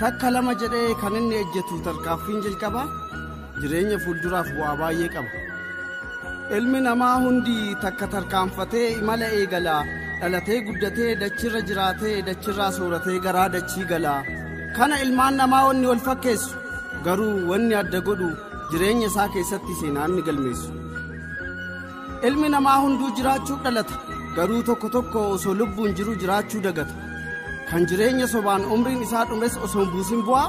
Takka lama jedhee kan inni ejjetu tarkaanfiin jalqaba jireenya fuulduraaf bu'aa baay'ee qaba. Ilmi namaa hundi takka tarkaanfatee imala eegala dhalatee guddatee dachirra jiraatee dachirraa sooratee garaa dachii gala. Kana ilmaan namaa wanni wal fakkeessu garuu wanni adda godhu jireenya isaa keessatti seenaan ni galmeessu. Ilmi namaa hunduu jiraachuu dhalata garuu tokko tokko osoo lubbuun jiru jiraachuu dagata. Kan jireenya sobaan umriin isaa dhumes osoo hin buusin bu'aa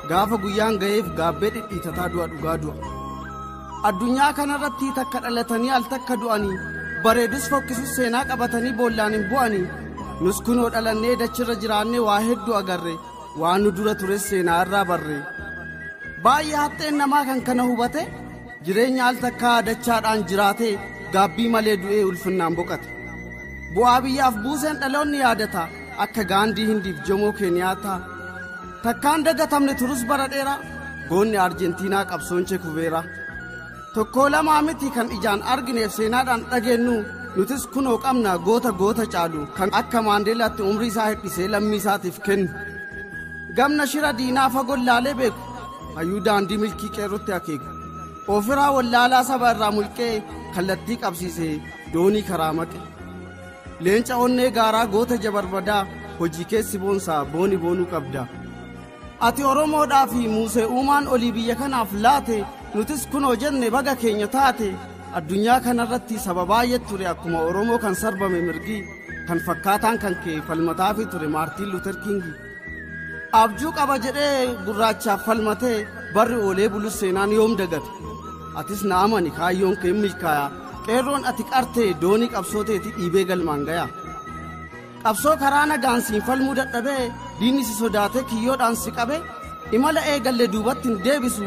gaafa guyyaan ga'eef gaabbee dhidhiitataa du'a dhugaa du'a. Addunyaa kanarratti takka dhalatanii al takka du'anii bareedus fokkisus seenaa qabatanii boollaan hin bu'anii nus kunoo dhalannee dachirra jiraannee waa hedduu agarre waan nu dura tures seenaa irraa barre. Baay'ee haxxeen namaa kan kana hubate jireenya al takkaa dachaadhaan jiraatee gaabbii malee du'ee ulfinnaan boqate. Bu'aa biyyaaf buuseen dhaloonni yaadata akka Gaandii Hindiif Jomoo Keeniyaata. Takkaan dagatamne turus bara dheeraa goonni Arjentiinaa qabsoon Chekuveera. Tokkoo lamaa miti kan ijaan argineef seenaadhaan dhageennu nutis kunoo qabna goota goota caalu kan akka Maandeelaatti umrii isaa hir'isee lammii isaatiif kennu. Gamna shira diinaa fagoo laalee beeku hayyuu daandii milkii qeerrotti akeeku. Ofiraa wallaalaa saba irraa mulqee kallattii qabsiisee doonii karaa maqe. Leenca onnee gaaraa goota jabarbadaa hojii keessi boonsaa booni boonuu qabda. Ati Oromoodhaa fi Muusee uumaan olii biyya kanaaf laate nutis kunoo jenne baga keenya taate addunyaa kanarratti saba baay'ee ture akkuma Oromoo kan sarbame mirgi kan fakkaataan kan kee falmataafi ture Maartiin Luuter Kingi. Abjuu qaba jedhee gurraachaaf falmatee barri oolee bulus seenaan yoom dagate. Atis na amani kaayyoon kee milkaa'a qeerroon ati qartee doonii qabsoo teeti dhiibee galmaan gayaa. Qabsoo karaa nagaan siin falmuu dadhabee diinni si sodaatee kiyyoodhaan si qabe imala eegalle duubatti hin deebisu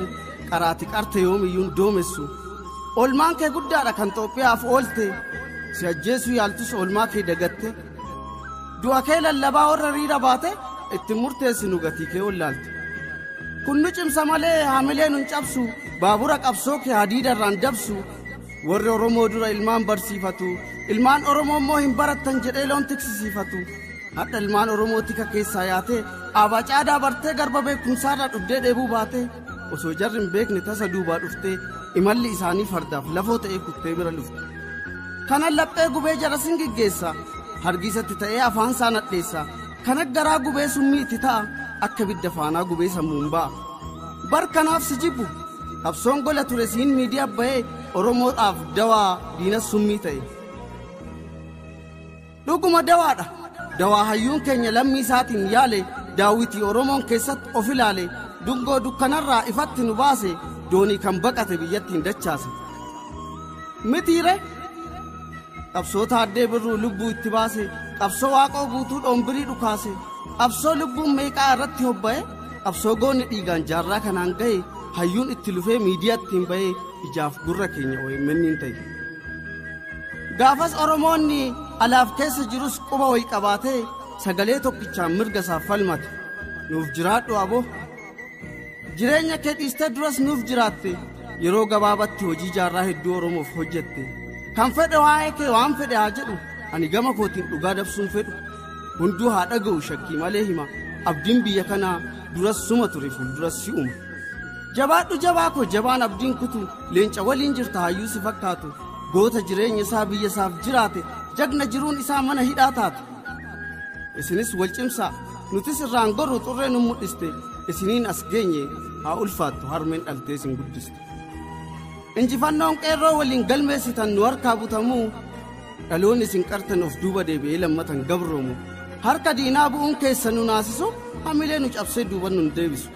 qaraati qarte yoomiyyuun doomessu. Oolmaan kee guddaadha kan Xoophiyaaf oolte si ajjeesuu yaaltus oolmaa kee dagatte. Du'a kee lallabaa warra riira baate ittiin murteessinu gatii kee wallaalte. Kun nu cimsa malee haamilee nun cabsu baabura qabsoo kee hadiidarraan dabsu. Warri Oromoo dura ilmaan barsiifatu ilmaan Oromoo immoo hin barattan jedhee loon tiksisiifatu. Hadha ilmaan Oromoo tika keessaa yaatee abacaadaa bartee garba beekumsaarraa dhugdee dheebuu baate osoo jarri hin beekne tasa duubaa dhuftee imalli isaanii fardaaf lafoo ta'ee kuttee bira dhufte. Kana laphee gubee jara sin giggeessa hargiisatti ta'ee afaan isaa nadheessa kana garaa gubee summii itti ta'a akka bidda faanaa gubee sammuun ba'a. Bar kanaaf si jibbu qabsoon gola ture siin miidiyaa ba'ee Oromoodhaaf dawaa diina summii ta'e. Dhuguma dawaadha. Dawaa hayyuun keenya lammii isaatiin yaale daawwitii Oromoon keessatti of ilaale dungoo dukkanarraa ifatti nu baase doonii kan baqate biyyattiin dachaase. Mitiire qabsoo Taaddee Birruu lubbuu itti baase qabsoo Waaqoo guutuu dhoombirii dhukaase qabsoo lubbuun meeqaa irratti hobba'e qabsoo goonni dhiigaan jaarraa kanaan ga'e hayyuun itti lufee miidiyaatti hin ba'ee ijaaf gurra keenya OMN hin ta'e. Gaafas Oromoonni alaaf keessa jirus quba wayii qabaatee sagalee tokkichaan mirga isaaf falmate. Nuuf jiraadhu aboo. Jireenya kee dhiistee duras nuuf jiraatte yeroo gabaabatti hojii jaarraa hedduu Oromoof hojjette. Kan fedhe waa'ee kee waan fedhe haa jedhu ani gama kootiin dhugaa dabsuun fedhu. Hunduu haa dhaga'u shakkii malee hima abdiin biyya kanaa duras suma ture fuulduras si'uma. Jabaadhu jabaa koo jabaan abdiin kutu leenca waliin jirta hayyuu si fakkaatu goota jireenya isaa biyya isaaf jiraate jagna jiruun isaa mana hidhaa taate. Isinis wal cimsaa nutis irraan gorru xurree nu mul'iste isiniin as geenye haa ulfaattu harmeen dhaltee isin guddiste. Injifannoon qeerroo waliin galmeessitan nu harkaa butamuu dhaloonni isin qartan of duuba deebi'ee lammatan gabroomu harka diinaa bu'uun keessa nu naasisu hamilee nu cabsee duuba nun deebisu.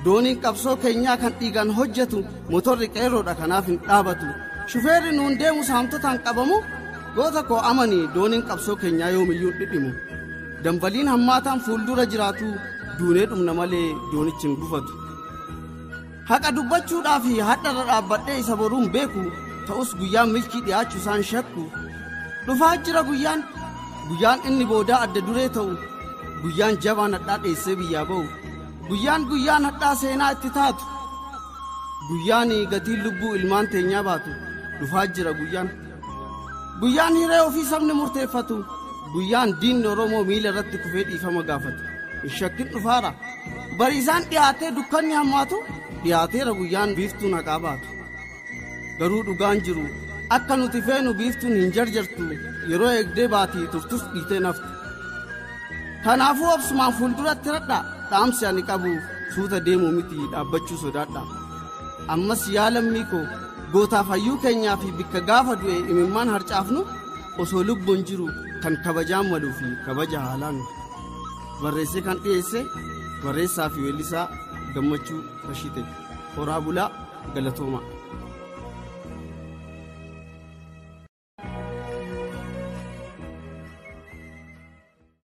Dooniin qabsoo keenyaa kan dhiigaan hojjetu motorri qeerroodha kanaaf hin dhaabatu shufeerri nuun deemu saamtotaan qabamu goota koo amanii dooniin qabsoo keenyaa yoomiyyuu dhidhimu. Dambaliin hammaataan fuuldura jiraatu duunee dhumna malee doonichi hin gufatu. Haqa dubbachuudhaaf hadharra dhaabbadhee isa boruun beeku ta'us guyyaan milkii dhiyaachuu isaan shakku. Dhufaa jira guyyaan guyyaan inni boodaa adda duree ta'u guyyaan jabaan hadhaa dheessee biyyaa ba'u guyyaan guyyaan hadhaa seenaa itti taatu guyyaan gatiin lubbuu ilmaan teenyaa baatu dhufaa jira guyyaan. Guyyaan hiree ofii sabni murteeffatu guyyaan diinni Oromoo miila irratti kufee dhiifama gaafatu. Hin shakkin dhufaara. Bariisaan dhiyaatee dukkanni hammaatu dhiyaateera guyyaan biiftuun haqaa baatu. Garuu dhugaan jiru akka nuti feenu biiftuun hin jarjartu yeroo eegdee baatii turtus dhiitee naftu. Kanaafuu obsumaan fuulduratti radhaa dhaamsi ani qabu suuta deemuu miti dhaabbachuu sodaadha. Ammas yaa lammii koo gootaaf hayyuu keenyaa fi bikka gaafa du'e imimmaan harcaafnu osoo lubbuun jiru kan kabajaan maluu fi kabaja haalaan barreessee kan dhiyeesse barreessaa fi weellisaa Gammachuu Tashite. Horaa bulaa, galatooma.